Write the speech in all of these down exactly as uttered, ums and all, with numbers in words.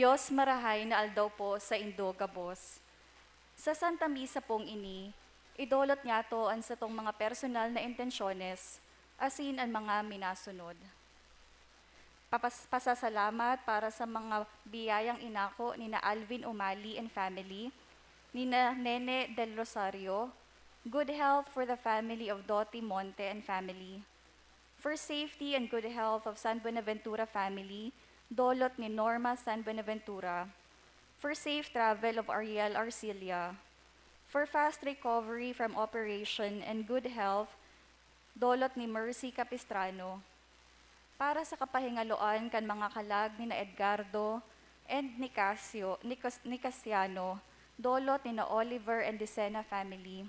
Dios, marahay na aldaw po sa indo gabos. Sa Santa Misa pong ini, idolot niyato an satong mga personal na intensyones asin an mga minasunod. Papas-, pasasalamat para sa mga biyayang inako nina Alvin Umali and family, nina Nene Del Rosario, good health for the family of Doti Monte and family, for safety and good health of San Buenaventura family, dolot ni Norma San Buenaventura, for safe travel of Ariel Arcilia, for fast recovery from operation and good health, dolot ni Mercy Capistrano, para sa kapahingaloan kan mga kalag ni na Edgardo and ni Casio, ni Cas-, ni Casiano, dolot ni na Oliver and Decena family,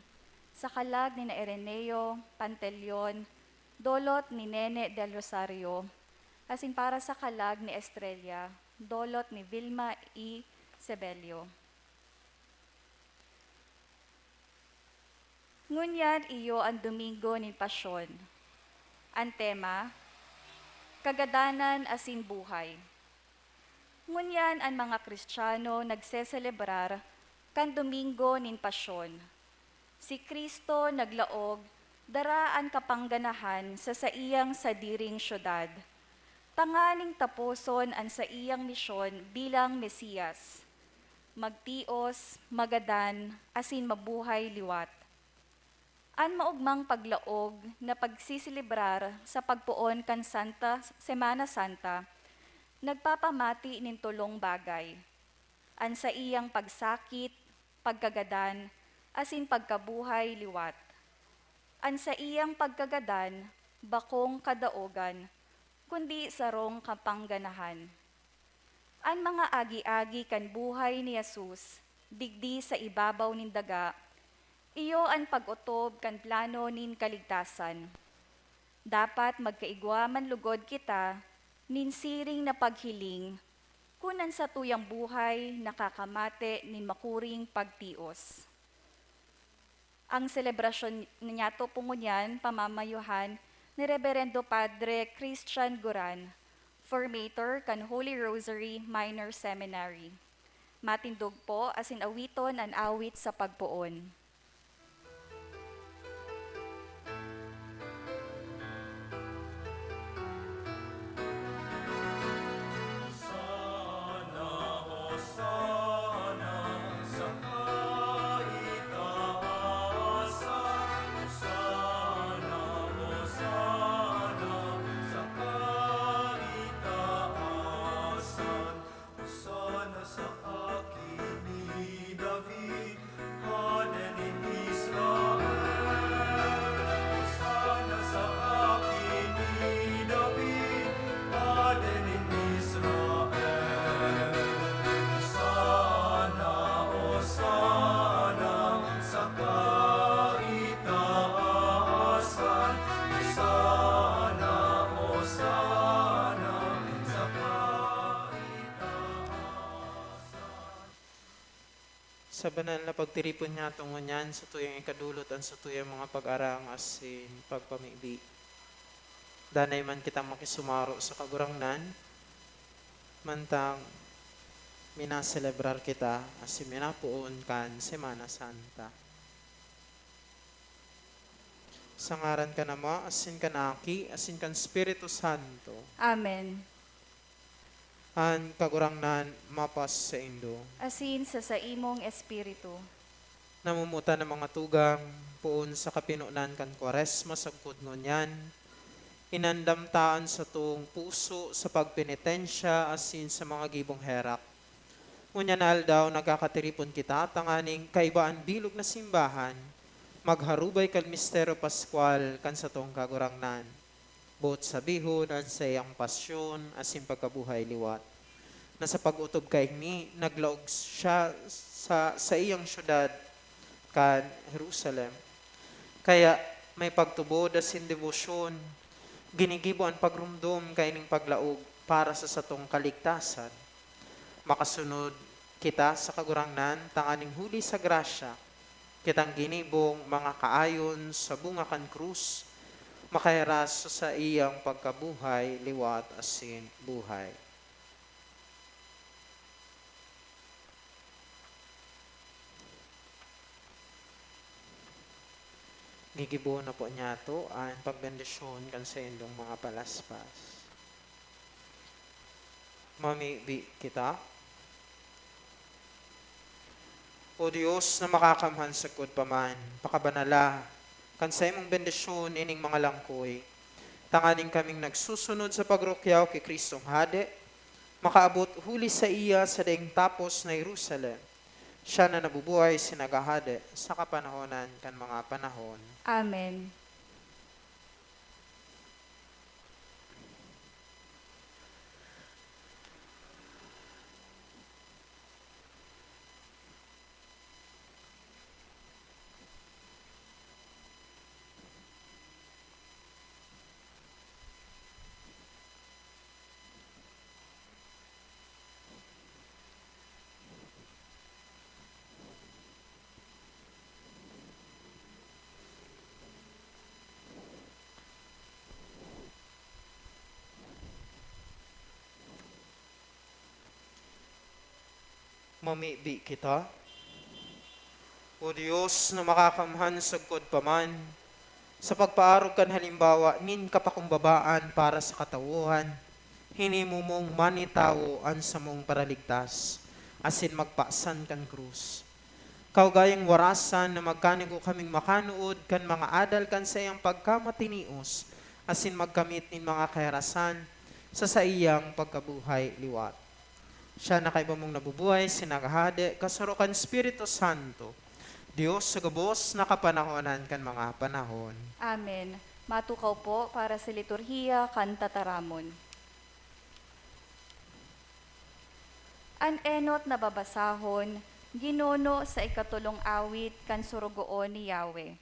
sa kalag ni na Ireneo Pantelion, dolot ni Nene Del Rosario, asin para sa kalag ni Estrella, dolot ni Vilma E. Sebelio. Ngunyan iyo an Domingo nin Pasyon. An tema, Kagadanan asin Buhay. Ngunyan an mga Kristiyano nagseselebrar kan Domingo nin Pasyon. Si Cristo naglaog, dara an kapangganahan sa saiyang sadiring syudad, tanganing taposon an saiyang misyon bilang Mesiyas, magtios, magadan, asin mabuhay liwat. An maogmang paglaog na pagseselebrar sa pagpoon kan Santa, Semana Santa nagpapamati nin tolong bagay: an saiyang pagsakit, pagkagadan, asin pagkabuhay liwat. An saiyang pagkagadan bakong kadaogan, kundi sarong kapangganahan. An mga agi-agi kan buhay ni Jesus digdi sa ibabaw nin daga, iyo an pag-otob kan plano nin kaligtasan. Dapat magkaigwa man lugod kita nin siring na paghiling kun an satuyang buhay nakakamate nin makuring pagtios. Ang selebrasyon niyato po ngunyan pamamayuhan ni Reberendo Padre Christian Guran, formator kan Holy Rosary Minor Seminary. Matindog po asin awiton an awit sa pagpoon. Sa banal na pagtiripon niyato ngunyan, satuyang ikadolot an satuyang mga pag-arang asin pagpamibi. Danay man kitang makisumaro sa Kagurangnan, mantang minaselebrar kita asin minapoon kan Semana Santa. Sa ngaran kan Ama, asin kan Aki, asin kan Espiritu Santo. Amen. An Kagurangnan mapasaindo. Asin sa saimong espiritu. Namumutan an mga tugang, poon sa kapinonan kan Kwaresma sagkod ngunyan, inandam ta an satong puso sa pagpenitensya asin sa mga gibong herak. Ngunyan na aldaw, nagkakatiripon kita tanganing kaiba an bilog na simbahan, magharubay kan misteryo paskwal kan satong Kagurangnan. Boot sabihon, an saiyang pasyon asin pagkabuhay liwat, na sa pag-otob kaini, naglaog siya sa saiyang syudad kan Jerusalem. Kaya may pagtubod asin debosyon, ginigibo an pagromdom kaining paglaog para sa satong kaligtasan. Makasunod kita sa Kagurangnan tanganing huli sa grasya, kitang ginibong mga kaayon sa bunga kan krus, makahiras sa saiyang pagkabuhay liwat asin buhay. Igibo na po niyato an pagbendisyon kan saindong mga palaspas. Mamibi kita. O Dios na makakamhan sagkod pa man, pakabanala kan saimong bendisyon ining mga langkoy, tanganing kaming nagsusunod sa pagrukyaw ki Cristong Hade, makaabot huli saiya sa daing tapos na Jerusalem. Siya na nabubuhay asin naghahade sa kapanahonan kan mga panahon. Amen. Mamibi kita. O Dios na makakamhan sagkod pa man, sa pagpaarog kan halimbawa nin kapakumbabaan para sa katawohan, hinimo mong manitawo an samong Paraligtas, asin magpasan kan krus. Kaugaling warasan na magkanigo kaming makanood kan mga adal kan saiyang pagkamatinios asin magkamit nin mga kaherasan sa saiyang pagkabuhay liwat. Siya na kaiba mong nabubuhay, asin naghahade, kasaro kan Espiritu Santo, Dios sa gabos na kapanahonan kan mga panahon. Amen. Matukaw po para sa liturhiya kan tataramon. An enot na babasahon, ginuno sa ikatolong awit kan sorogoon ni Yahweh.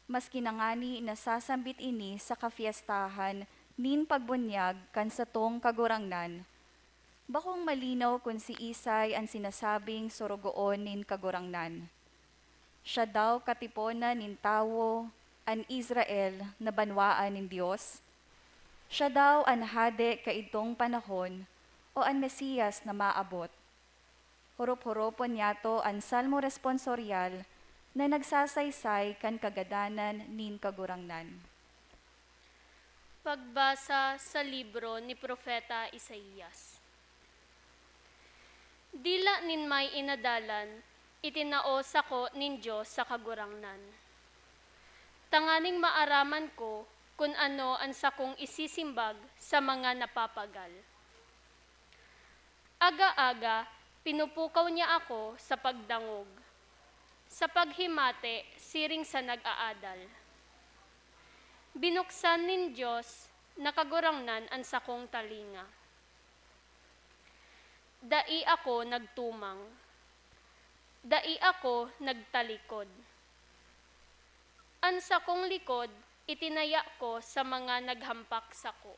Maski na ngani nasasambit ini sa kafiestahan nin pagbunyag kan satong Kagurangnan, bakong malinaw kun siisay an sinasabing sorogoon nin Kagurangnan. Siya daw katiponan nin tawo, an Israel na banwaan nin Dios? Siya daw an hade kaidtong panahon o an Mesias na maabot? Horop-horopon niyato an Salmo Responsoryal na nagsasaysay kan kagadanan nin Kagurangnan. Pagbasa sa libro ni Propeta Isaias. Dila nin may inadalan, itinao sako nin Dios sa Kagurangnan, tanganing maaraman ko kun ano an sakong isisimbag sa mga napapagal. Aga-aga, pinupukaw niya ako sa pagdangog, sa paghimate siring sa nag-aadal. Binuksan nin Dios na Kagurangnan an sakong talinga. Dai ako nagtumang, dai ako nagtalikod. An sakong likod itinaya ko sa mga naghampak sako,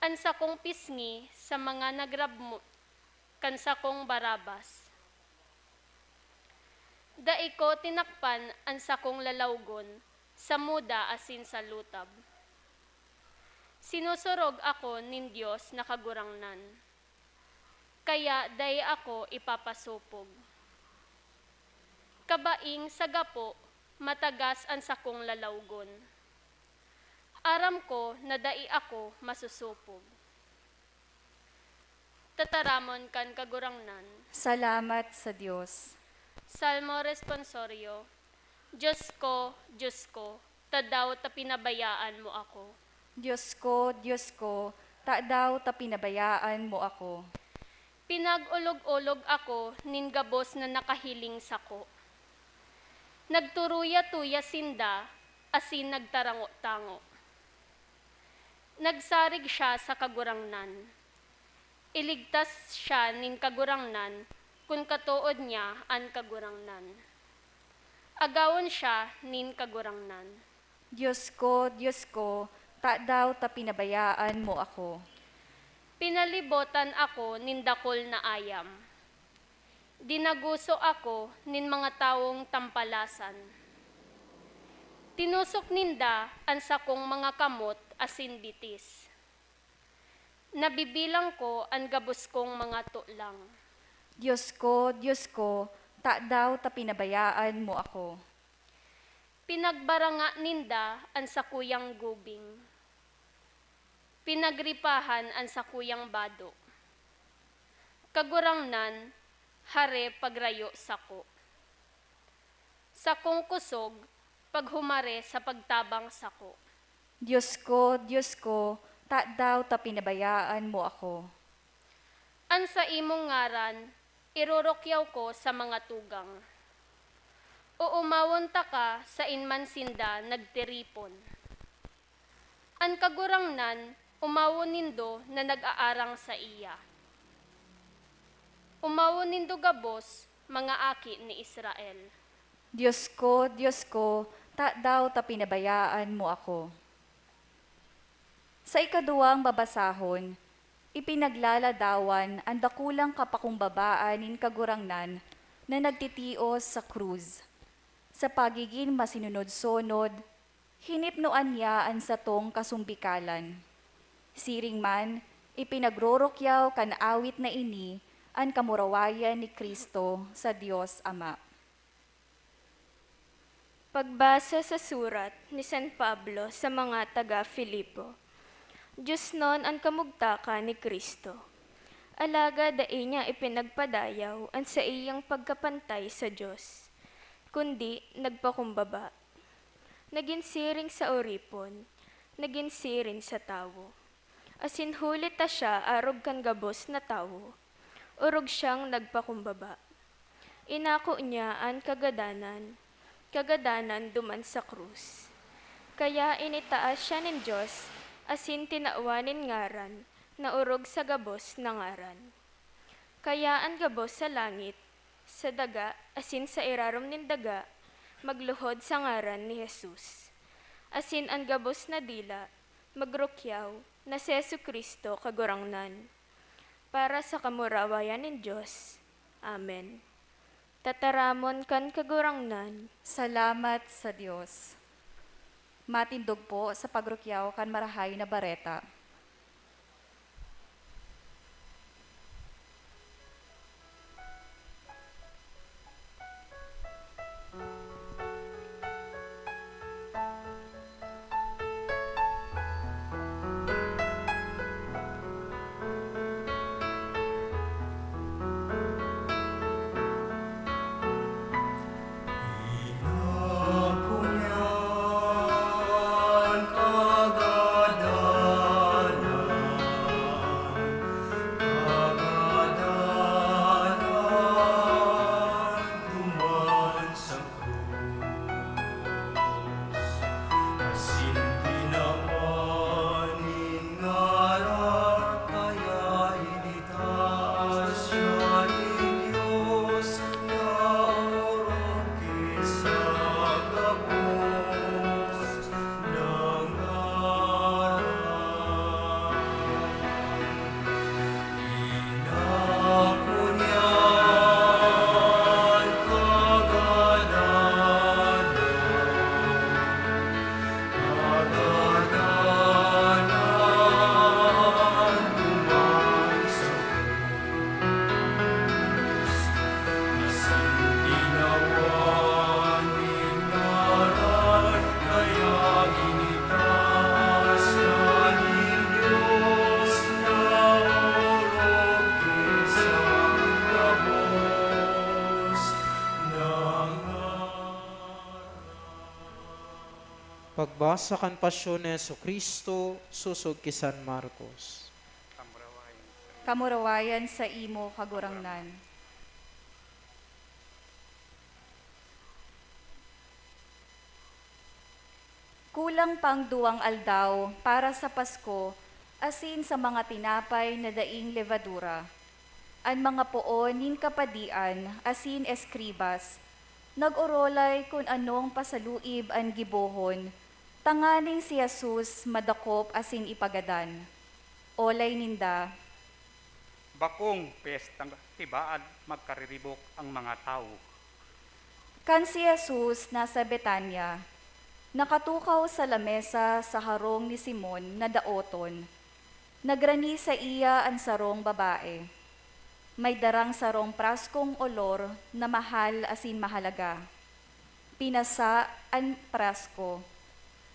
an sakong pisngi sa mga nagrabmot kan sakong barabas. Dai ko tinakpan an sakong lalawgon sa muda asin sa lutab. Sinusurog ako nin Dios na Kagurangnan, kaya dai ako ipapasopog. Kabaing sa gapo, matagas an sakong lalawgon. Aram ko na dai ako masusopog. Tataramon kan Kagurangnan. Salamat sa Dios. Salmo Responsorio. Dios ko, Dios ko, tadaw ta pinabayaan mo ako? Dios ko, Dios ko, tadaw ta pinabayaan mo ako? Pinag-olog-olog ako nin gabos na nakahiling sako. Nagturuya-tuya sinda asin nagtarango-tango. Nagsarig siya sa Kagurangnan. Iligtas siya nin Kagurangnan kun katood niya an Kagurangnan. Agawon siya nin Kagurangnan. Dios ko, Dios ko, tadaw ta pinabayaan mo ako? Pinalibotan ako nin dakul na ayam. Dinaguso ako nin mga tawong tampalasan. Tinusok ninda an sakong mga kamot asin bitis. Nabibilang ko an gabos kong mga tulang. Dios ko, Dios ko, tadaw ta pinabayaan mo ako? Pinagbaranga ninda an sakuyang gubing. Pinagripahan an sakuyang bado. Kagurangnan, hare pagrayo sako. Sakong kusog, paghumare sa pagtabang sako. Dios ko, Dios ko, tadaw ta pinabayaan mo ako? An saimong ngaran, irorokyaw ko sa mga tugang. Oomawon taka sain man sinda nagtiripon. An Kagurangnan, omawon nindo na nag-aarang saiya. Omawon nindo gabos, mga aki ni Israel. Dios ko, Dios ko, tadaw ta pinabayaan mo ako? Sa ikaduwang babasahon, ipinaglaladawan an dakulang kapakumbabaan nin Kagurangnan na nagtitios sa krus. Sa pagigin masinunod-sonod, hinipnoan niya an satong kasumbikalan. Siring man, ipinagrorokyaw kan awit na ini an kamurawayan ni Cristo sa Dios Ama. Pagbasa sa surat ni San Pablo sa mga taga Filipo. Diosnon an kamugtakan ni Cristo. Alagad dai niya ipinagpadayaw an saiyang pagkapantay sa Dios, kundi nagpakumbaba. Nagin siring sa oripon, nagin siring sa tawo. Asin huli ta siya arog kan gabos na tawo, orog siyang nagpakumbaba. Inako niya an kagadanan, kagadanan duman sa krus. Kaya initaas siya nin Dios, asin tinawan nin ngaran na orog sa gabos na ngaran. Kaya an gabos sa langit, sa daga, asin sa irarom nin daga, magluhod sa ngaran ni Jesus. Asin an gabos na dila, magrukyaw na si Jesu-Cristo Kagurangnan, para sa kamurawayan nin Dios. Amen. Tataramon kan Kagurangnan. Salamat sa Dios. Matindog po sa pagrukyaw kan Marahay na Bareta. Asin tinawan nin ngaran, kaya initaas siya nin Dios na orog ki sa gabos na ngaran. Pagbasa kan Pasyon ni Jesu-Cristo sosog ki San Marcos. Kamurawayan saimo, Kagurangnan. Kulang pang duwang aldaw para sa Pasko asin sa mga tinapay na daing lebadura. An mga poon nin kapadian asin eskribas nag-orolay kun anong pasaluib an gibohon tanganing si Jesus madakop asin ipagadan. Olay ninda, "Bakong piyestang tibaad magkariribok ang mga tawo." Kan si Jesus nasa Betania, nakatukaw sa lamesa sa harong ni Simon na daoton. Nagrani saiya an sarong babae. May darang sarong praskong olor na mahal asin mahalaga. pinasa an prasko,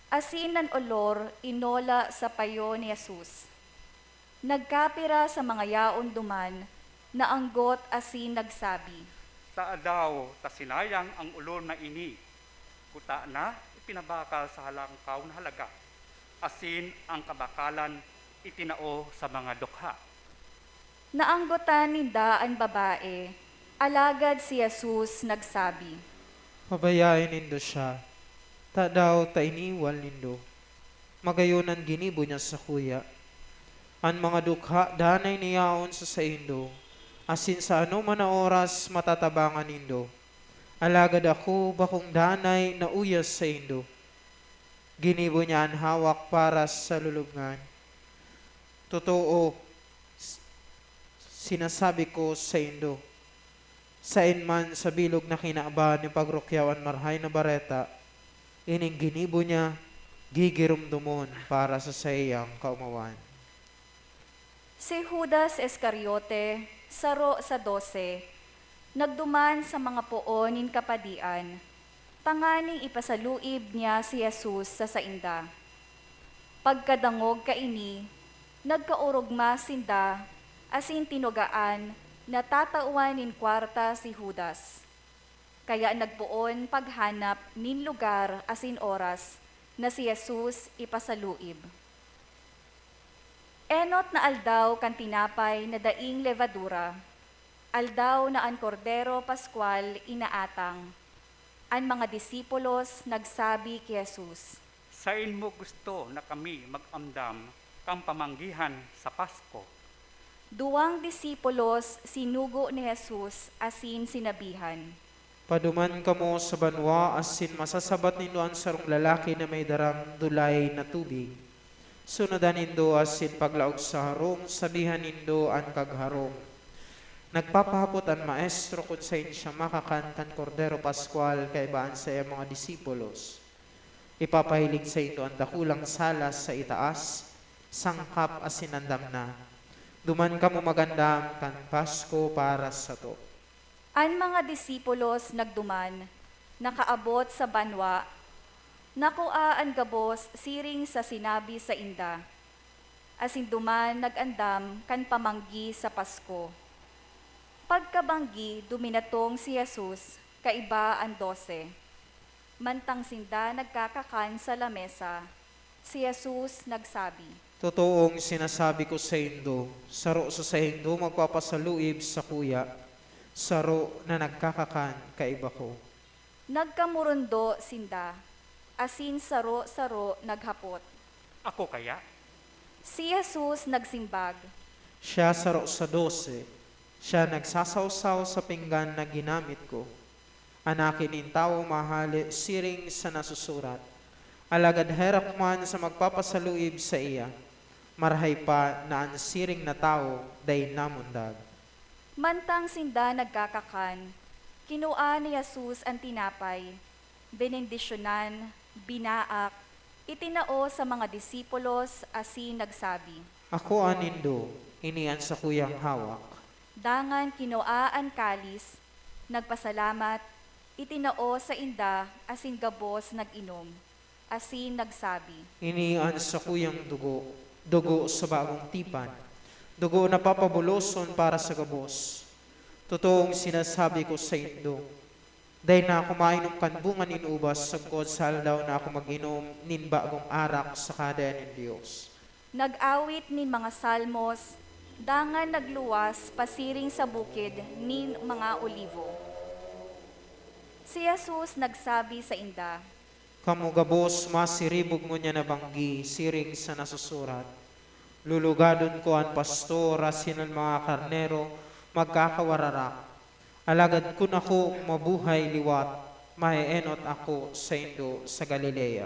asin an olor inola sa payo ni Jesus. Nagkapira sa mga yaon duman naanggot asin nagsabi, "Tadaw ta sinayang ang olor na ini? Kutana, ipinabakal sa halangkaw na halaga, asin ang kabakalan itinao sa mga dukha." Naanggotan ninda an babae, alagad si Jesus nagsabi, "Pabayai nindo siya. Tadaw ta iniwal nindo? Magayon an ginibo niya sakuya. An mga dukha danay na yaon sa saindo, asin sa anoman na oras matatabangan nindo. Alagad ako bakong danay na uya saindo. Ginibo niya an hawak para sa lulubngan. Totoo, s-, sinasabi ko saindo, saen man sa bilog na kinaban ni pagrukyaw an Marahay na Bareta, ining ginibo niya gigiromdomon para sa saiyang kaomawan." Si Judas Iscariote, saro sa dose, nagduman sa mga poon nin kapadian, tanganing ipasaluib niya si Jesus sa sainda. Pagkadangog kaini, nagkaorogma sinda asin tinugaan na tatawan nin kwarta si Judas. Kaya nagpoon paghanap nin lugar asin oras na si Jesus ipasaluib. Enot na aldaw kan tinapay na daing lebadura, aldaw na an Kordero Paskwal inaatang. An mga disipulos nagsabi ki Jesus, "Saen mo gusto na kami mag-andam kan pamanggihan sa Pasko?" Duwang disipulos sinugo ni Jesus asin sinabihan, "Paduman kamo sa banwa asin masasabat nindo an sarong lalaki na may darang dulay na tubig. Sunodan nindo asin paglaog sa harong, sabihan nindo an kagharong, 'Nagpapahapot an Maestro kun saen siya makakan kan Kordero Paskwal kaiba an saiyang mga disipulos. Ipapahilig saindo an dakulang salas sa itaas, sangkap asin andam na. Duman kamo magandam kan Pasko para sato.'" An mga disipulos nagduman, nakaabot sa banwa, nakua an gabos siring sa sinabi sainda, asin duman nag-andam kan pamanggi sa Pasko. Pagkabanggi, duminatong si Jesus kaiba an dose. Mantang sinda nagkakakan sa lamesa, si Jesus nagsabi, "Totoong sinasabi ko saindo, saro sa saindo magpapasaluib sakuya, saro na nagkakakan kaiba ko." Nagkamurundo sinda, asin saro-saro naghapot, "Ako kaya?" Si Jesus nagsimbag, "Siya saro sa dose, siya nagsasawsaw sa pinggan na ginamit ko. An Aki nin Tawo mahale siring sa nasusurat, alagad herak man sa magpapasaluib saiya, marahay pa na an siring na tawo dai namundag." Mantang sinda nagkakakan, kinua ni Jesus an tinapay, benendisyonan, binaak, itinao sa mga disipulos asin nagsabi, "Akoa nindo, ini an sakuyang hawak." Dangan kinua an kalis, nagpasalamat, itinao sainda asin gabos nag-inom, asin nagsabi, "Ini an sakuyang dugo, dugo sa bagong tipan, dugo na papabuloson para sa gabos. Totoong sinasabi ko saindo, dai na ako mainom kan bunga nin ubas sagkod sa aldaw na ako mag-inom nin bagong arak sa Kahadean nin Dios." Nag-awit nin mga salmos, dangan nagluwas pasiring sa bukid nin mga Olivo. Si Jesus nagsabi sainda, "Kamo gabos masiribog ngunyan na banggi siring sa nasusurat, 'Lulugadon ko an pastor asin an mga karnero magkakawararak.' Alagad kun ako mabuhay liwat, maeenot ako saindo sa Galilea."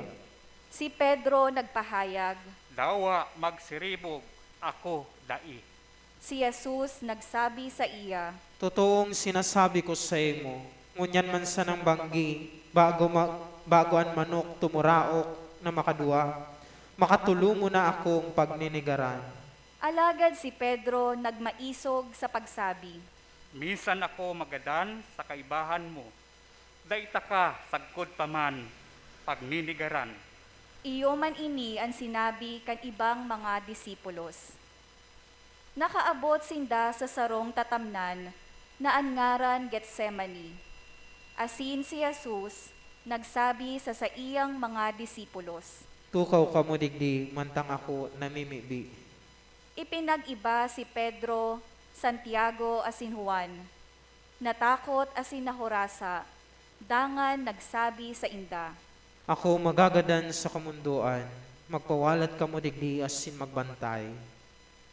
Si Pedro nagpahayag, "Dawa magsiribog, ako dai." Si Jesus nagsabi saiya, "Totoong sinasabi ko saimo, ngunyan man sanang banggi, bago ma-, bago an manok tumuraok na makaduwa, makatolongon na akong pagnenegaran." Alagad si Pedro nagmaisog sa pagsabi, "Minsan ako magadan sa kaibahan mo." Dai taka sagkod pa man pagnenegaran. Iyo man ini an sinabi kan ibang mga disipulos. Nakaabot sinda sa sarong tatamnan na an ngaran Getsemani. Asin si Jesus nagsabi sa saiyang mga disipulos, "Tukaw kamo digdi mantang ako namimibi." Ipinag-iba si Pedro, Santiago asin Juan. Natakot asin nahorasa, dangan nagsabi sainda, "Ako magagadan sa kamondoan, magpawalat kamo digdi asin magbantay."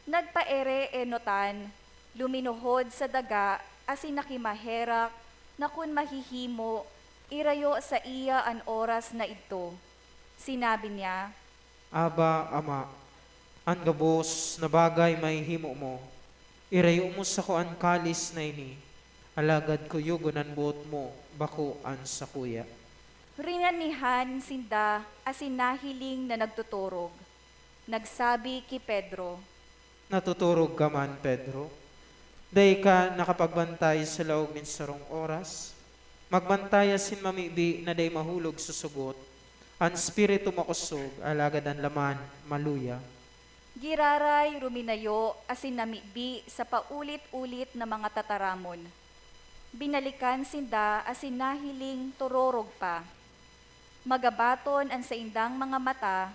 Nagpaere-enotan, luminuhod sa daga asin nakimaherak na kun mahihimo, irayo saiya an oras na idto. Sinabi niya, "Aba, Ama, an gabos na bagay mahihimo mo. Irayo mo sako an kalis na ini, alagad kuyogon an boot mo, bako an sakuya." Rinanihan sinda asin nahiling na nagtuturog. Nagsabi ki Pedro, "Natuturog ka man, Pedro? Dai ka nakapagbantay sa laog nin sarong oras? Magbantay asin mamibi na dai mahulog sa sugot. An espiritu makosog, alagad an laman maluya." Giraray ruminayo asin namibi sa paulit-ulit na mga tataramon. Binalikan sinda asin nahiling turorog pa. Magabaton an saindang mga mata,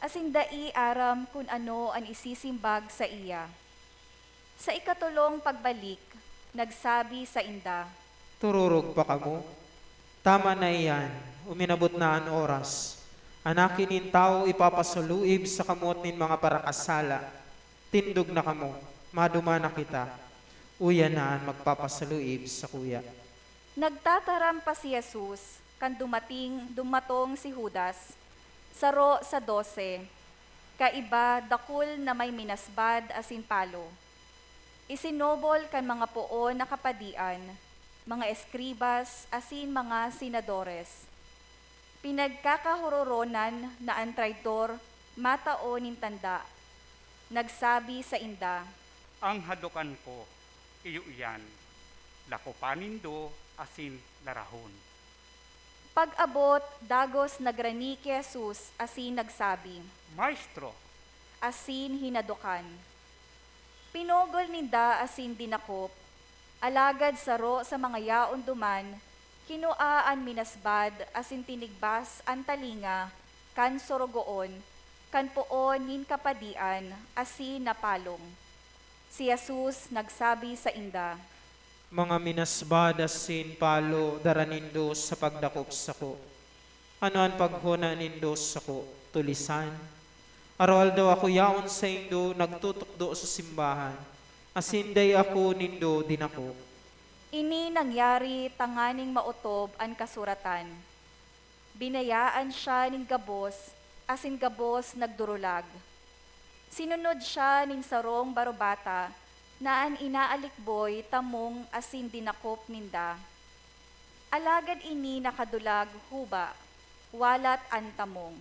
asin dai aram kun ano an isisimbag saiya. Sa ikatolong pagbalik, nagsabi sainda, "Tururog pa kamo? Tama na iyan, uminabot na an oras. An Aki nin Tawo ipapasaluib sa kamot nin mga parakasala. Tindog na kamo, maduman na kita. Uya na an magpapasaluib sakuya." Nagtataram pa si Jesus kan dumating, dumatong si Judas, saro sa dose, kaiba dakul na may minasbad asin palo. Isinobol kan mga poon na kapadian, mga eskribas, asin mga senadores. Pinagkakahororonan na an traidor matao nin tanda. Nagsabi sainda, "An hadokan ko, iyo iyan. Lakopan nindo asin larahon." Pag-abot, dagos nagrani ki Jesus asin nagsabi, "Maestro!" asin hinadokan. Pinogol ninda asin dinakop, alagad saro sa mga yaon duman kinua an minasbad asin tinigbas an talinga kan sorogoon kan poon nin kapadian asin napalong. Si Jesus nagsabi sainda, "Mga minasbad asin palo dara nindo sa pagdakop sako. Ano an paghona nindo sako, tulisan? Araw-aldaw ako yaon saindo nagtutukdo sa simbahan, asin dai ako nindo dinakop." Ini nangyari tanganing maotob an kasuratan, "Binayaan siya nin gabos, asin gabos nagdurulag." Sinunod siya nin sarong barobata na an inaalikboy tamong asin dinakop ninda. Alagad ini nakadulag huba, walat an tamong.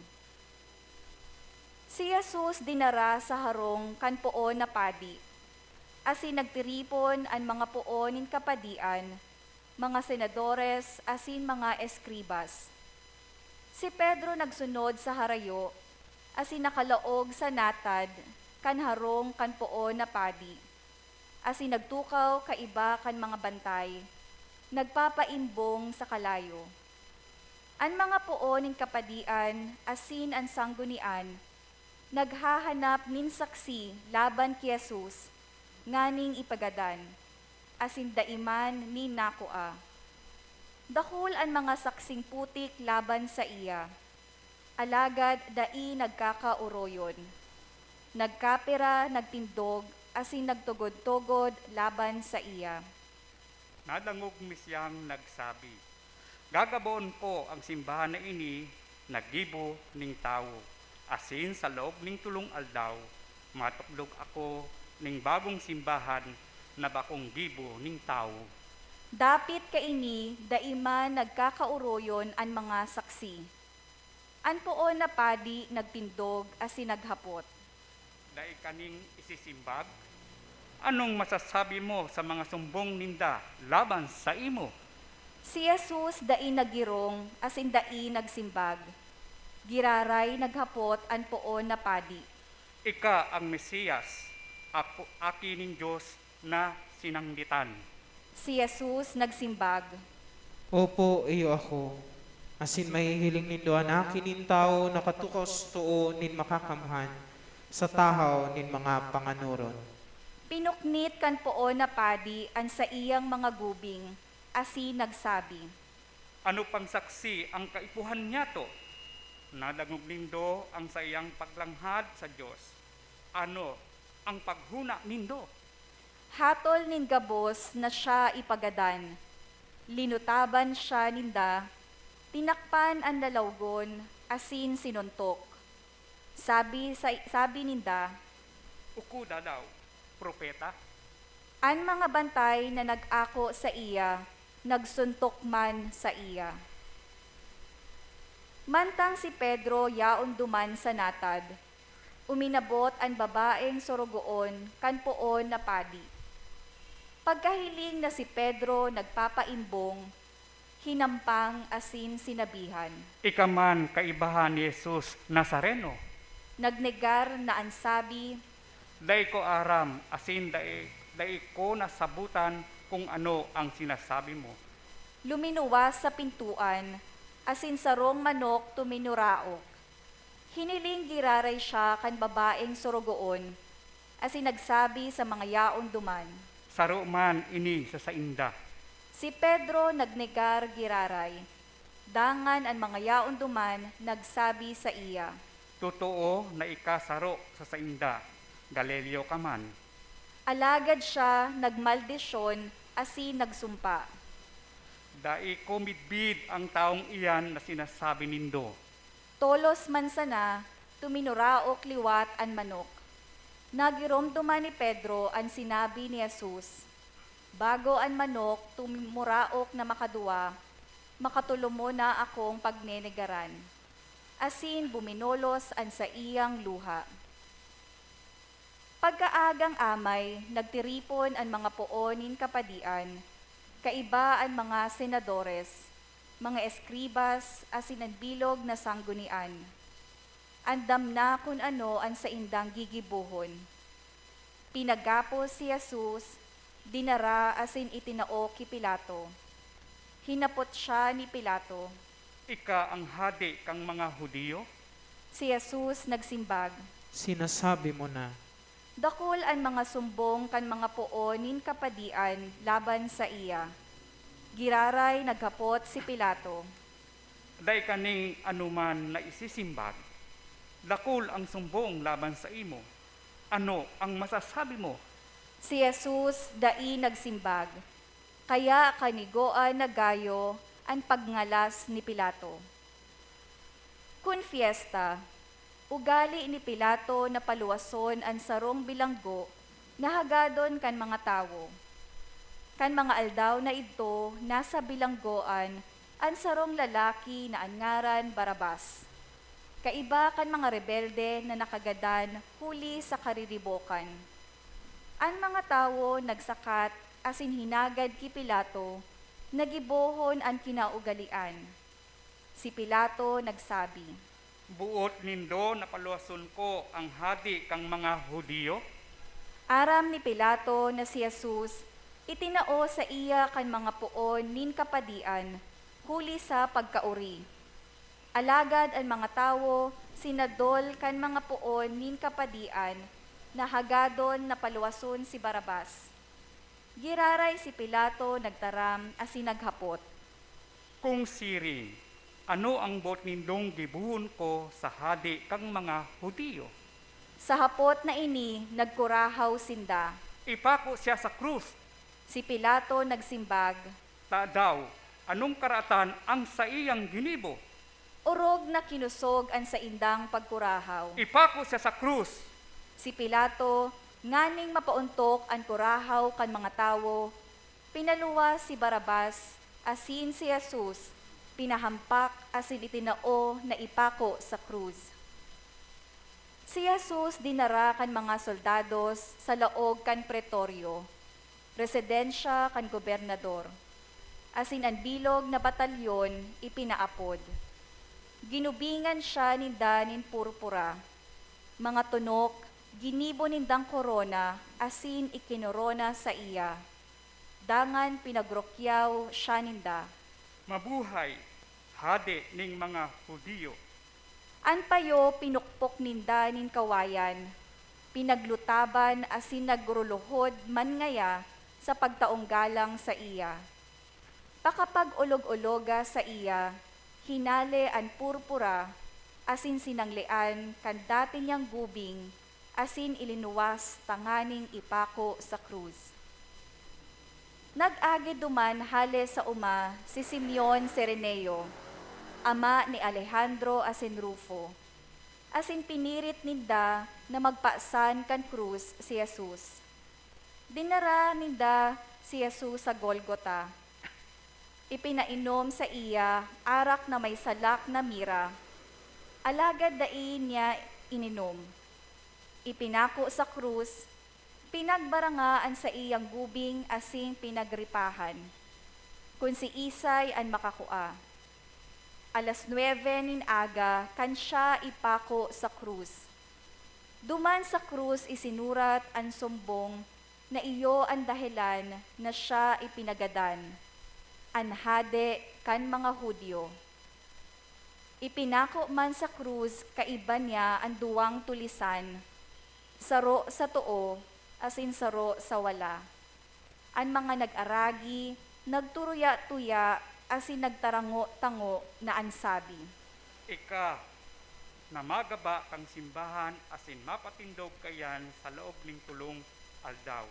Si Jesus dinara sa harong kan poon na padi, asin nagtiripon an mga poon nin kapadian, mga senadores, asin mga eskribas. Si Pedro nagsunod sa harayo, asin nakalaog sa natad kan harong kan poon na padi, asin nagtukaw kaiba kan mga bantay, nagpapaimbong sa kalayo. An mga poon nin kapadian asin an sanggunian naghahanap nin saksi laban ki Jesus nganing ipagadan, asin dai man nin nakua. Dakul an mga saksing putik laban saiya, alagad dai nagkakaoroyon. Nagkapira, nagtindog, asin nagtugod-tugod laban saiya. Nadangog mi siyang nagsabi, "Gagaboon ko an simbahan na ini na gibo nin tawo, asin sa laog nin tolong aldaw, matukdog ako nin bagong simbahan na bakong gibo nin tawo." Dapit kaini, dai man nagkakaoroyon an mga saksi. An poon na padi nagtindog asin naghapot, "Dai ka nin isisimbag? Anong masasabi mo sa mga sumbong ninda laban saimo?" Si Jesus dai naggirong asin dai nagsimbag. Giraray naghapot an poon na padi. "Ika an Mesias, ako, Aki nin Dios na sinangditan?" Si Jesus nagsimbag, "Opo, iyo ako. Asin mahihiling nindo an Aki nin Tawo na katukos too nin Makakamhan, sa tahaw nin mga panganoron." Pinuknit kan poon na padi an saiyang mga gubing, asin nagsabi, "Ano pang saksi ang kaipuhan niyato? Nadangog nindo ang saiyang paglanghad sa Dios. Ano ang paghona nindo?" Hatol nin gabos na siya ipagadan, linutaban siya ninda, tinakpan an lalawgon, asin sinuntok. Sabi sa, sabi ninda, "Ukuda daw, propeta?" An mga bantay na nag-ako saiya, nagsuntok man saiya. Mantang si Pedro yaon duman sa natad, uminabot an babaeng sorogoon kan poon na padi. Pagkahiling na si Pedro nagpapaimbong, hinampang asin sinabihan, "Ika man kaibahan ni Jesus Nazareno." Nagnegar na an sabi, "Dai ko aram asin dai, dai ko nasabotan kun ano an sinasabi mo." Luminuwas sa pintoan, asin sarong manok tuminuraok. Hiniling giraray siya kan babaeng sorogoon, asin nagsabi sa mga yaon duman, "Saro man ini sa sainda." Si Pedro nagnegar giraray. Dangan an mga yaon duman nagsabi saiya, "Totoo na ika saro sa sainda, Galileo ka man." Alagad siya nagmaldisyon asin nagsumpa, "Dai ko midbid an tawong iyan na sinasabi nindo." Tolos man sana, tuminuraok liwat an manok. Nagiromdoman ni Pedro an sinabi ni Jesus, "Bago an manok tumuraok na makaduwa, makatolomon na akong pagnenegaran." Asin buminolos an saiyang luha. Pagkaagang amay, nagtiripon an mga poon nin kapadian, kaiba an mga senadores, mga eskribas, asin an bilog na sanggunian. Andam na kun ano an saindang gigibohon. Pinagapos si Jesus, dinara asin itinao ki Pilato. Hinapot siya ni Pilato, "Ika an hade kan mga Judio?" Si Jesus nagsimbag, "Sinasabi mo na." Dakul an mga sumbong kan mga poon nin kapadian laban saiya. Giraray naghapot si Pilato, "Dai ka nin anoman na isisimbag? Dakul an sumbong laban saimo. Ano an masasabi mo?" Si Jesus dai nagsimbag, kaya kanigoan na gayo an pagngalas ni Pilato. Kun fiesta, ugali ni Pilato na paluwason an sarong bilanggo na hagadon kan mga tawo. Kan mga aldaw na idto, nasa bilanggoan an sarong lalaki na an ngaran Barrabas, kaiba kan mga rebelde na nakagadan huli sa kariribokan. An mga tawo nagsakat asin hinagad ki Pilato na gibohon an kinaugalean. Si Pilato nagsabi, "Boot nindo na paluwason ko an hade kan mga Judio?" Aram ni Pilato na si Jesus itinao saiya kan mga poon nin kapadian huli sa pagkaori. Alagad an mga tawo sinadol kan mga poon nin kapadian na hagadon na paluwason si Barrabas. Giraray si Pilato nagtaram asin naghapot, "Kung siring, ano an boot nindong gibohon ko sa hade kan mga Judio?" Sa hapot na ini, nagkurahaw sinda, "Ipako siya sa krus!" Si Pilato nagsimbag, "Tadaw, anong karatan an saiyang ginibo?" Orog na kinusog an saindang pagkurahaw, "Ipako siya sa krus!" Si Pilato, nganing mapaontok an kurahaw kan mga tawo, pinaluwas si Barrabas, asin si Jesus pinahampak asin itinao na ipako sa krus. Si Jesus dinara kan mga soldados sa laog kan Pretoryo, residensya kan gobernador. asin an bilog na batalyon ipinaapod. Ginubingan siya ninda nin purpura. Mga tunok, ginibo nindang korona asin ikinorona saiya. Dangan pinagrukyaw siya ninda. "Mabuhay, Hade ning mga Judio!" An payo pinukpok ninda nin kawayan, pinaglutaban asin nagruluhod man ngaya sa pagtaong galang saiya. Pakapag-olog-ologa saiya, hinale an purpura asin sinanglean kan dati niyang gubing asin ilinuwas tanganing ipako sa krus. Nag-agi duman hale sa oma si Simeon Cireneo, ama ni Alejandro asin Rufo, asin pinirit ninda na magpasan kan krus si Jesus. Dinara ninda si Jesus sa Golgota. Ipinainom saiya arak na may salak na mira, alagad dai niya ininom. Ipinako sa krus, pinagbara an saiyang gubing asin pinagripahan, kun siisay an makakua. Alas nuebe nin aga kan siya ipako sa krus. Duman sa krus isinurat an sumbong na iyo an dahelan na siya ipinagadan, an Hade kan mga Judio. Ipinako man sa krus kaiba niya an duwang tulisan, saro sa too asin saro sa wala. An mga nag-aragi nagturuya-tuya asin nagtarango-tango na an sabi, "Ika na magaba kan simbahan asin mapatindog kaiyan sa laog nin tolong aldaw.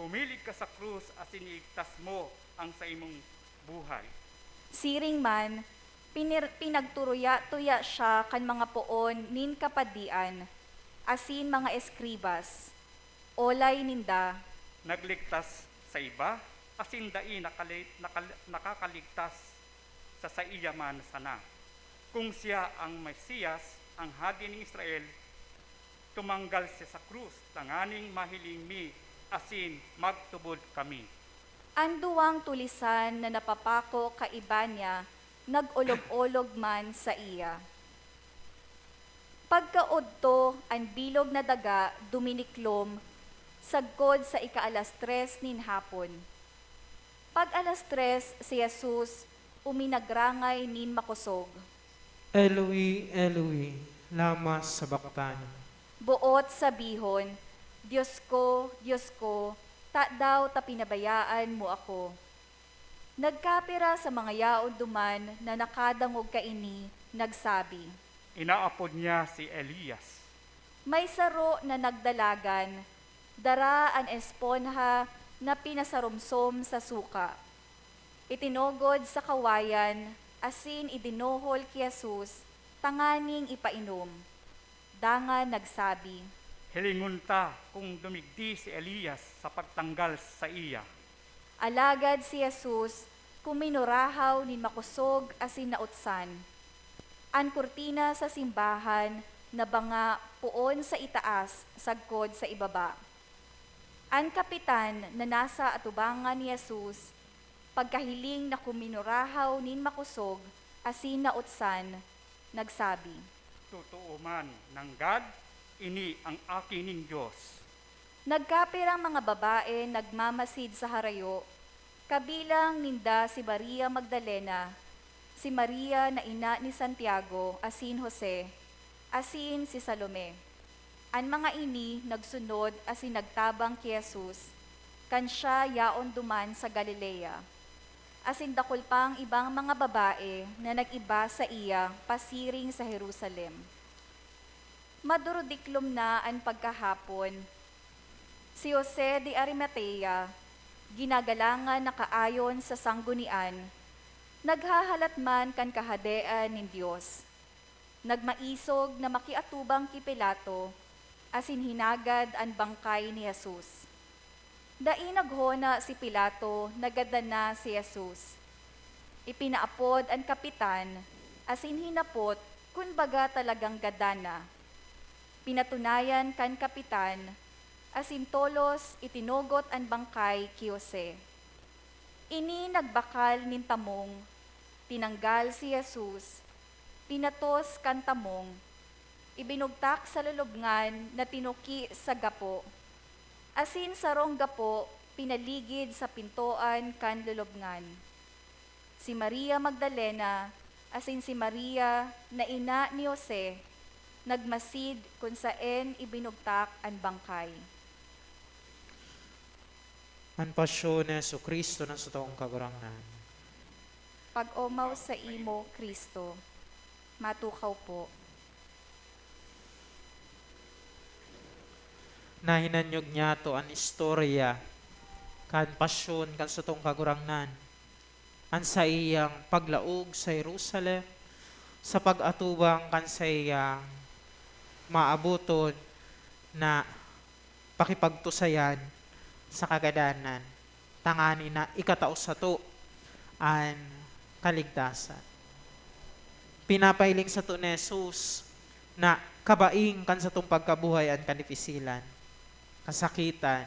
Humilig ka sa krus asin iigtas mo an saimong buhay." Siring man, pinir-, pinagturuya-tuya siya kan mga poon nin kapadian asin mga eskribas. Olay ninda, "Nagligtas sa iba, asin dai nakali-, nakal-, nakakaligtas sa saiya man sana. Kun siya an Mesias, an Hade nin Israel, tumanggal siya sa krus tanganing mahiling mi asin magtubod kami." An duwang tulisan na napapako kaiba niya nag-olog-olog man saiya. Pagkaodto, an bilog na daga duminiklom sagkod sa ika-alas tres nin hapon. Pag-alas tres, si Jesus uminagrangay nin makosog, "Eloi, Eloi, lama sabactani?" Boot sabihon, "Dios ko, Dios ko, tadaw ta pinabayaan mo ako?" Nagkapira sa mga yaon duman na nakadangog kaini, nagsabi, "Inaapod niya si Elias." May saro na nagdalagan, dara an esponha na pinasaromsom sa suka. Itinugod sa kawayan asin idinuhol ki Jesus tanganing ipainom. Dangan nagsabi, "Hilingon ta kun dumigdi si Elias sa pagtanggal saiya." Alagad si Jesus kuminurahaw nin makosog asin nautsan. An kurtina sa simbahan nabanga poon sa itaas sagkod sa ibaba. An kapitan na nasa atubangan ni Jesus, pagkahiling na kuminurahaw nin makosog asin nautsan, nagsabi, "Totoo man, nanggad, ini an Aki nin Dios." Nagkapirang mga babae nagmamasid sa harayo, kabilang ninda si Maria Magdalena, si Maria na ina ni Santiago asin Jose, asin si Salome. An mga ini nagsunod asin nagtabang ki Jesus, kan siya yaon duman sa Galilea. Asin dakul pang ibang mga babae na nag-iba saiya pasiring sa Jerusalem. Madurodiklom na an pagkahapon. Si Jose de Arimatea, ginagalangan na kaayon sa Sanggunian, naghahalat man kan Kahadean nin Dios. Nagmaisog na makiatubang ki Pilato, asin hinagad an bangkay ni Jesus. Dai naghona si Pilato na gadan na si Jesus. Ipinaapod an kapitan, asin hinapot kun baga talagang gadan na. Pinatunayan kan kapitan, asin tolos itinugot an bangkay ki Jose. Ini nagbakal nin tamong, tinanggal si Jesus, pinatos kan tamong, ibinugtak sa lulubngan na tinuki sa gapo, asin sarong gapo pinaligid sa pintoan kan lulubngan. Si Maria Magdalena asin si Maria na ina ni Jose nagmasid kun saen ibinugtak an bangkay. An pasyon ni Jesu-Cristo na satong Kagurangnan. Pag-omaw saimo, Cristo. Matukaw po. Nahinanyog niyato an istorya kan pasyon kan satong Kagurangnan, an saiyang paglaog sa Jerusalem sa pag-atubang kan saiyang maaboton na pakipagtusayan sa kagadanan, tanganing na ikatao sato an kaligtasan. Pinapahiling sato ni Jesus na kabaing kan satong pagkabuhay an kadipisilan, kasakitan,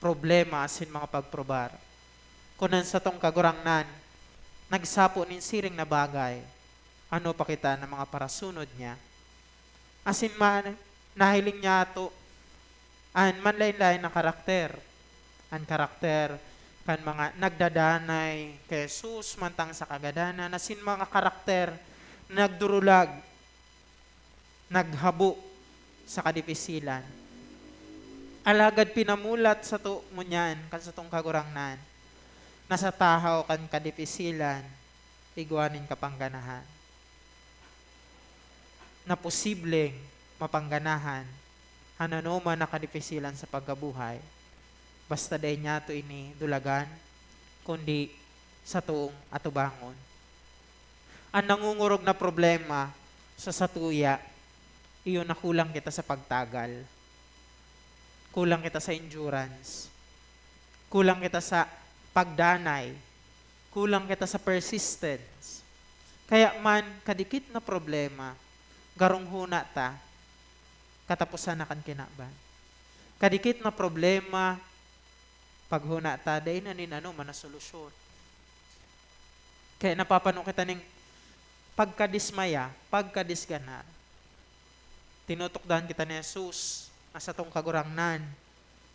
problema asin mga pagprobar. Kun an satong Kagurangnan nagsapo nin siring na bagay, ano pa kita na mga parasunod niya? Asin man, nahiling niyato an manlaen-laen na karakter. An karakter kan mga nagdadanay ki Jesus mantang sa kagadanan, asin mga karakter na nagdurulag, naghabo sa kadipisilan. Alagad pinamulat sato ngunyan kan satong Kagurangnan na sa tahaw kan kadipisilan, igwa nin kapangganahan, na posibleng mapangganahan an anoman na kadipisilan sa pagkabuhay, basta dai niyato ini dulagan, kundi satong atubangon. An nangungurog na problema sa satuya, iyo na kulang kita sa pagtagal, kulang kita sa endurance, kulang kita sa pagdanay, kulang kita sa persistence. Kaya man, kadikit na problema, garong hona ta, kataposan na kan kinaban. Kadikit na problema, paghona ta, dai na nin anoman na solusyon. Kaya napapano kita ning pagkadismaya, pagkadisgana. Tinutukdan kita ni Jesus na satong Kagurangnan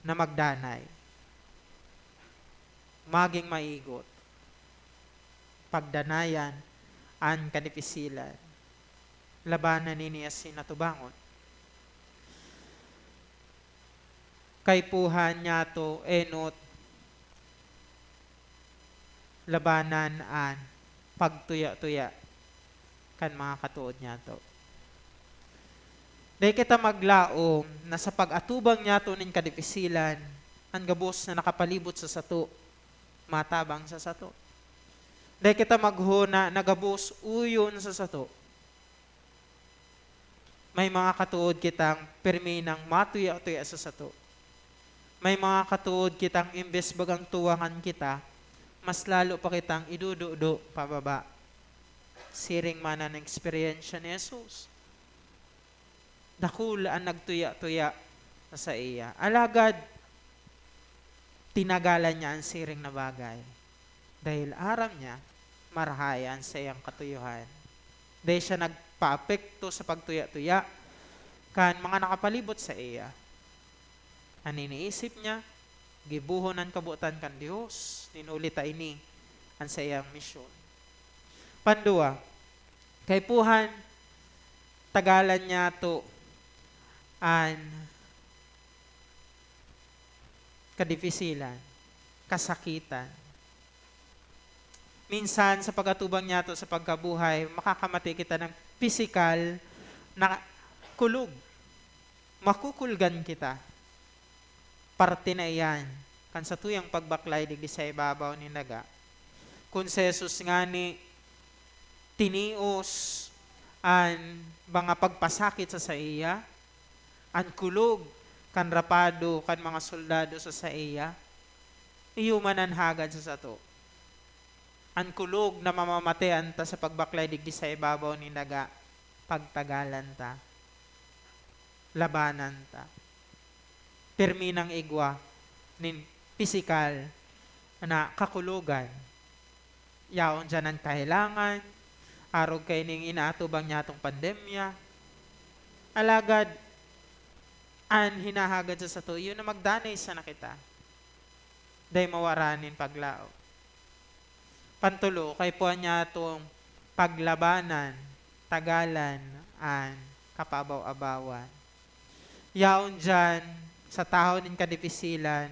na magdanay, maging maigot, pagdanayan an kadipisilan, labanan ini asin atubangon. Kaipuhan niyato enot labanan an pagtuya-tuya kan mga katood niyato. Dai kita maglaom na sa pag-atubang niyato nin kadipisilan, an gabos na nakapalibot sa sato matabang sa sato. Dai kita maghona na gabos uyon sa sato. May mga katood kitang pirmi nang matuya-tuya sa sato. May mga katood kitang imbes bagang tuwangan kita, mas lalo pa kitang idududo pababa. Siring man an eksperyensya ni Jesus. Dakul an nagtuya-tuya sa saiya. Alagad, tinagalan niya an siring na bagay. Dahil aram niya, marahay an saiyang katuyohan. Dai siya nagpaapekto sa pagtuya-tuya kan mga nakapalibot saiya. An iniisip niya, gibohon an kabotan kan Dios, nin huli ta ini an saiyang misyon. Pandua, kaipuhan, tagalan niyato an kadipisilan, kasakitan. Minsan, sa pag-atubang niyato sa pagkabuhay, makakamati kita nin pisikal na kulog. Makukulgan kita. Parte na iyan kan satuyang pagbaklay digdi sa ibabaw nin daga. Kun si Jesus ngani tinios an mga pagpasakit sa saiya, an kulog kan rapado kan mga soldado sa saiya, iyo man an hagad sa sato. An kulog na mamamatean ta sa pagbaklay digdi sa ibabaw nin daga, pagtagalan ta, labanan ta. Pirmi nang igwa nin pisikal na kakulogan. Yaon diyan an kahelangan, arog kaining inaatubang nyatong pandemya. Alagad, an hinahagad sa sato, iyo na magdanay sana kita. Dai mawara nin paglaog. Pantolo, kaipuhan nyatong paglabanan, tagalan an kapaabaw-abawan. Yaon diyan, sa tahaw nin kadipisilan,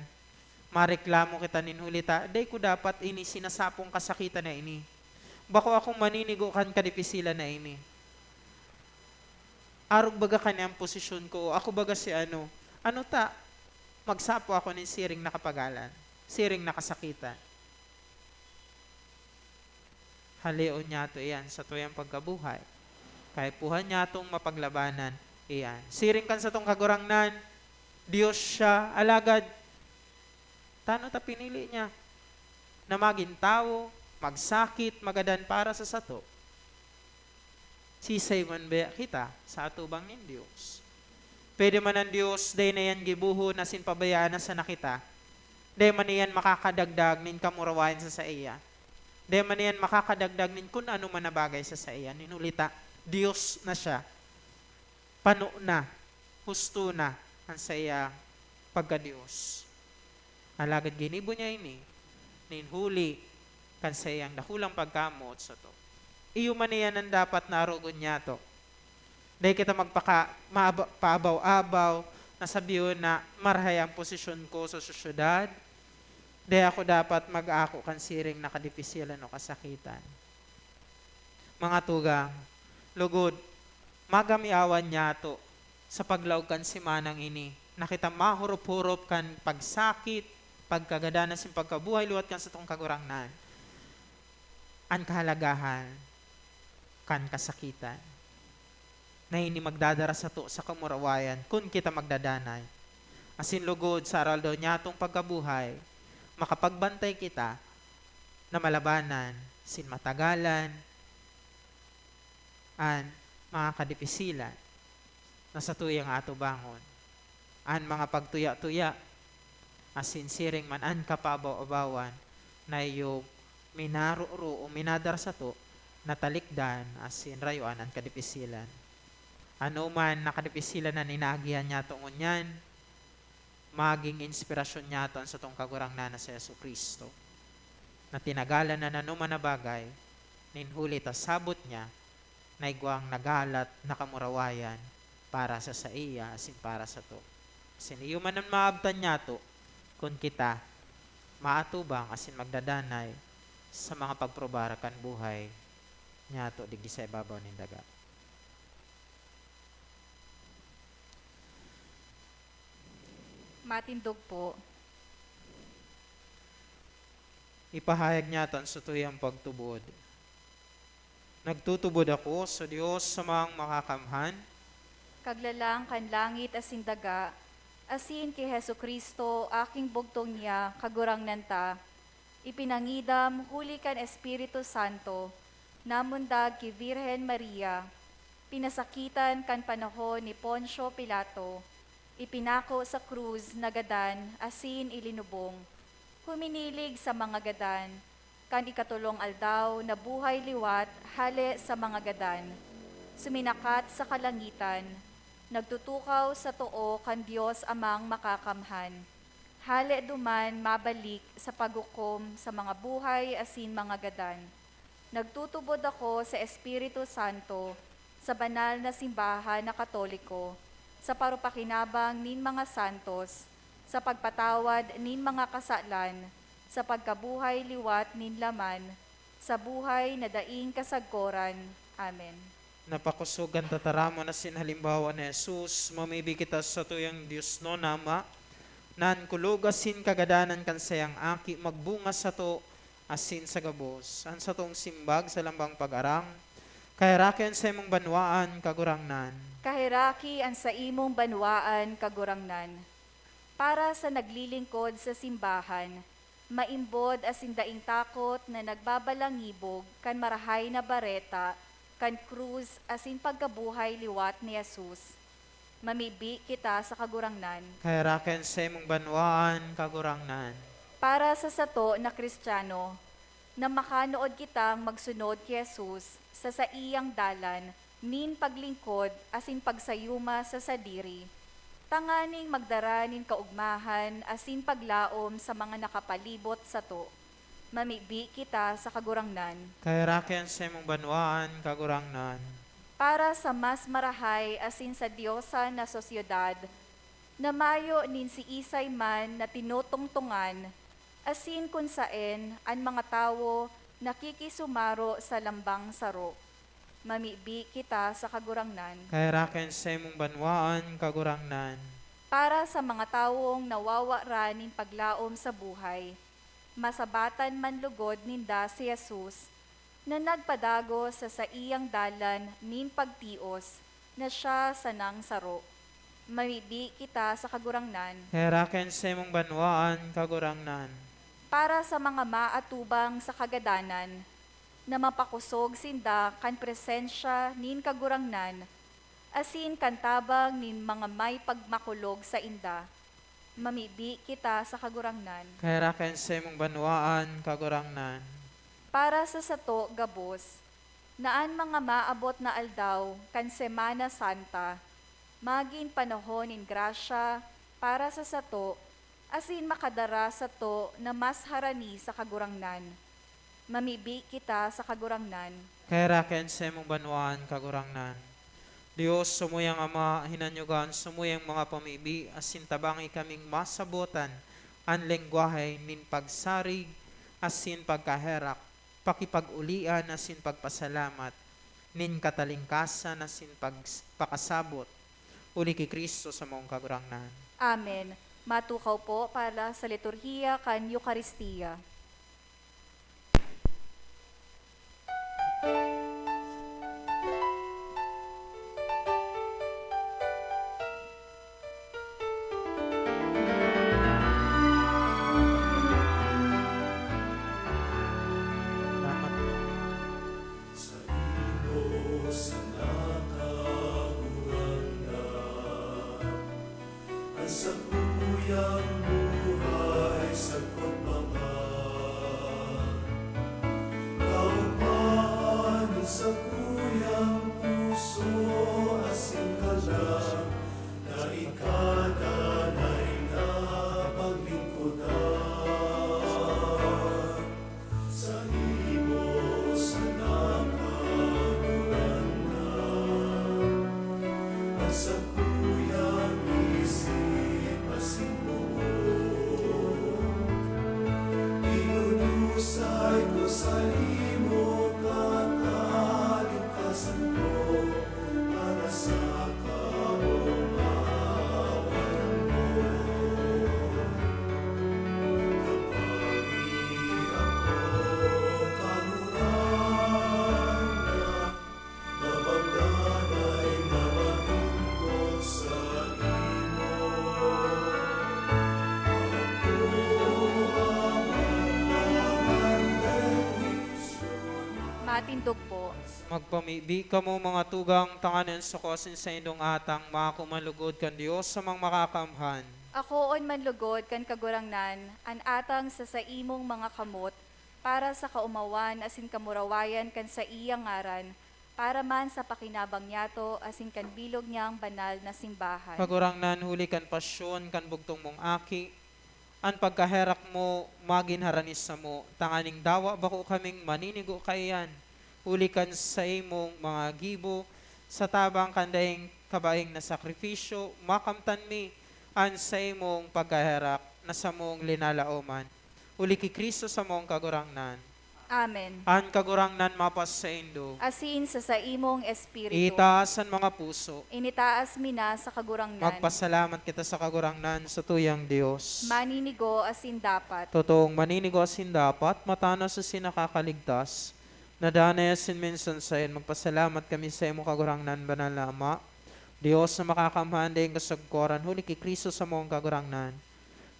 mareklamo kita nin huli ta, "Dai ko dapat ini sinasapong kasakitan na ini. Bako akong maninigo kan kadipisilan na ini. Arog baga kan an posisyon ko, o ako baga si ano. Ano ta, magsapo ako nin siring na kapagalan, siring na kasakitan." Haleon nyato iyan sa tuyang pagkabuhay. Kaipuhan nyatong mapaglabanan iyan. Siring kan satong Kagurangnan, Dios siya, alagad tano ta pinili niya na magin tawo, magsakit, magadan para sa sato? Sisay man ba kita sa atubang nin Dios? Pwede man an Dios, dai na iyan gibohon asin pabayaan na sana kita. Dai man iyan makakadagdag nin kamurawayan sa saiya. Dai man iyan makakadagdag nin kun ano man na bagay sa saiya. Nin huli ta, Dios na siya. Pano na, husto na an saiyang pagka-Dios. Alagad ginibo niya ini nin huli kan saiyang dakulang pagkamoot sato. Iyo man iyan an dapat na arogon nyato. Dai kita magpaka-, maaba-, paabaw-abaw na sabihon na, "Marahay an posisyon ko sa sosyedad. Dai ako dapat mag-ako kan siring na kadipisilan o kasakitan." Mga tugang, lugod, magamiawan nyato sa paglaog kan semanang ini na kita mahurop-hurop kan pagsakit, pagkagadan asin pagkabuhay liwat kan satong Kagurangnan. An kahalagahan kan kasakitan na ini magdadara sato sa kamurawayan kun kita magdadanay. Asin lugod sa aroaldaw nyatong pagkabuhay, makapagbantay kita na malabanan sin matagalan an mga kadipisilan na satuyang atubangon. An mga pagtuya-tuya asin siring man an kapaabaw-abawan na iyo minaroro o minadara sato na talikdan asin rayuan an kadipisilan. Anoman na kadipisilan an inaagihan nyato ngunyan, magin inspirasyon nyato an satong Kagurangnan na si Jesu-Cristo, na tinagalan an anoman na bagay, nin huli ta sabot niya na igwang naghahalat na kamurawayan para sa saiya asin para sato. Asin iyo man an maabtan nyato kun kita maatubang asin magdadanay sa mga pagprobara kan buhay nyato digdi sa ibabaw nin daga. Matindog po. Ipahayag nyato an satuyang pagtubod. Nagtutubod ako sa Dios sa Amang Makakamhan, Kaglalang kan langit asin daga, asin ki Jesu-Cristo, aking bugtong niya, Kagurangnan ta, ipinangidam huli kan Espiritu Santo, namundag ki Birhen Maria, pinasakitan kan panahon ni Poncio Pilato, ipinako sa krus, nagadan, asin ilinubong. Huminilig sa mga gadan, kan ikatolong aldaw nabuhay liwat hale sa mga gadan. Suminakat sa kalangitan, nagtutukaw sa too kan Dios Amang Makakamhan. Hale duman mabalik sa paghukom sa mga buhay asin mga gadan. Nagtutubod ako sa Espiritu Santo, sa banal na simbahan na Katoliko, sa parupakinabang nin mga santos, sa pagpatawad nin mga kasalan, sa pagkabuhay liwat nin laman, sa buhay na daing kasagkoran. Amen. Napakosog kan tataramon asin halimbawa ni Jesus, mamibi kita sa satuyang Diosnon na Ama, na an kulog asin kagadanan kan saiyang Aki magbunga sato asin sa gabos. An satong simbag sa lambang pag-arang, kaheraki an saimong banwaan, Kagurangnan. Kaheraki an saimong banwaan, Kagurangnan. Para sa naglilingkod sa simbahan, maimbod asin daing takot na nagbabalangibog kan Marahay na Bareta kan krus asin pagkabuhay liwat ni Jesus, mamibi kita sa Kagurangnan. Kaheraki an saimong banwaan, Kagurangnan. Para sa sato na Kristiyano, na makanood kitang magsunod ki Jesus sa saiyang dalan nin paglingkod asin pagsayuma sa sadiri, tanganing magdara nin kaogmahan asin paglaom sa mga nakapalibot sato. Mamibi kita sa Kagurangnan. Kaheraki an saimong banwaan, Kagurangnan. Para sa mas marahay asin sadyosa na sosyedad, na mayo nin siisay man na tinutungtongan, asin kun saen an mga tawo nakikisumaro sa lambang saro. Mamibi kita sa Kagurangnan. Kaheraki an saimong banwaan, Kagurangnan. Para sa mga tawong nawawara nin paglaom sa buhay, masabatan man lugod ninda si Jesus, na nagpadagos sa saiyang dalan nin pagtios na siya sanang saro. Mamibi kita sa Kagurangnan. Heraki an saimong banwaan, Kagurangnan. Para sa mga maatubang sa kagadanan, na mapakosog sinda kan presensya nin Kagurangnan, asin kan tabang nin mga may pagmakulog sainda. Mamibi kita sa Kagurangnan. Kaheraki an saimong banwaan, Kagurangnan. Para sa sato gabos, na an mga maabot na aldaw kan Semana Santa magin panahon nin grasya para sa sato, asin makadara sato na mas harani sa Kagurangnan. Mamibi kita sa Kagurangnan. Kaheraki an saimong banwaan, Kagurangnan. Dios, samuyang Ama, hinanyoga an samuyang mga pamibi, asin tabangi kaming masabotan an lengwahe nin pagsarig asin pagkaherak, pakipag-olian asin pagpasalamat, nin katalingkasan asin pag-, pakasabot, huli ki Cristo samong Kagurangnan. Amen. Matukaw po para sa liturhiya kan Eukaristia. Salamat. Saimo sana, Kagurangnan, an sakuyang buhay sagkod pa man. Kaogmahan nin sakuyang puso asin kalag na ika danay na paglingkodan. Saimo sana, Kagurangnan, an sakuyang isip asin boot. Idudusay ko saimo katalingkasan ko, para sa kaomawan mo. Tabangi ako, Kagurangnan, na magdanay na malingkod saimo. Ako ang mga bendisyona. Matindog po. Magpamibi kamo, mga tugang, tanganing an sako asin saindong atang maako man lugod kan Dios samang Makakamhan. Akoon man lugod kan Kagurangnan an atang sa saimong mga kamot, para sa kaomawan asin kamurawayan kan saiyang ngaran, para man sa pakinabang niyato asin kan bilog niyang banal na simbahan. Kagurangnan, huli kan pasyon kan bugtong mong Aki, an pagkaherak mo magin harani samo, tanganing dawa bako kaming maninigo kaiyan, huli kan saimong mga gibo, sa tabang kan daing kabaing na sakrifisyo, makamtan mi an saimong pagkaherak na samong linalaoman. Huli ki Cristo samong Kagurangnan. Amen. An Kagurangnan mapasaindo. Asin sa saimong espiritu. Itaas an mga puso. Initaas mi na sa Kagurangnan. Magpasalamat kita sa Kagurangnan, sa tuyang Dios. Maninigo asin dapat. Totoong maninigo asin dapat, matanos asin nakakaligtas. Na danay asin minsan saen, magpasalamat kami saimo, Kagurangnan, Banal na Ama, Dios na makakamhan daing kasagkoran, huli ki Cristo samong Kagurangnan.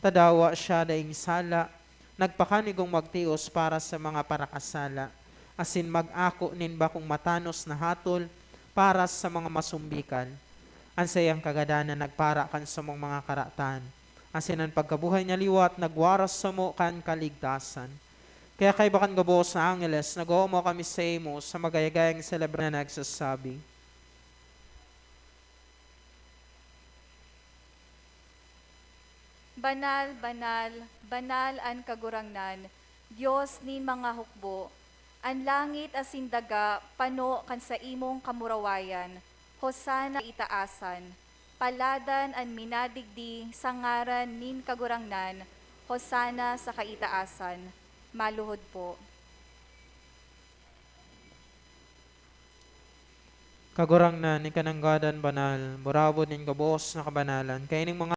Ta dawa siya daing sala, nagpakanigong magtios para sa mga parakasala, asin mag-ako nin bakong matanos na hatol para sa mga masumbikal. An saiyang kagadanan nagpara kan samong mga karatan, asin an pagkabuhay niya liwat nagwaras samo kan kaligtasan. Kaya kaiba kan gabos na angeles, nag-oomaw kami saimo sa magayagayang selebra na nagsasabi, Banal, banal, banal an Kagurangnan, Dios nin mga hukbo. An langit asin daga pano kan saimong kamurawayan. Hosana sa kaitaasan. Paladan an minadigdi sa ngaran nin Kagurangnan. Hosana sa kaitaasan. Maluhod po. Kagurangnan, ika nanggad an banal, burabod nin gabos na kabanalan. Kaining mga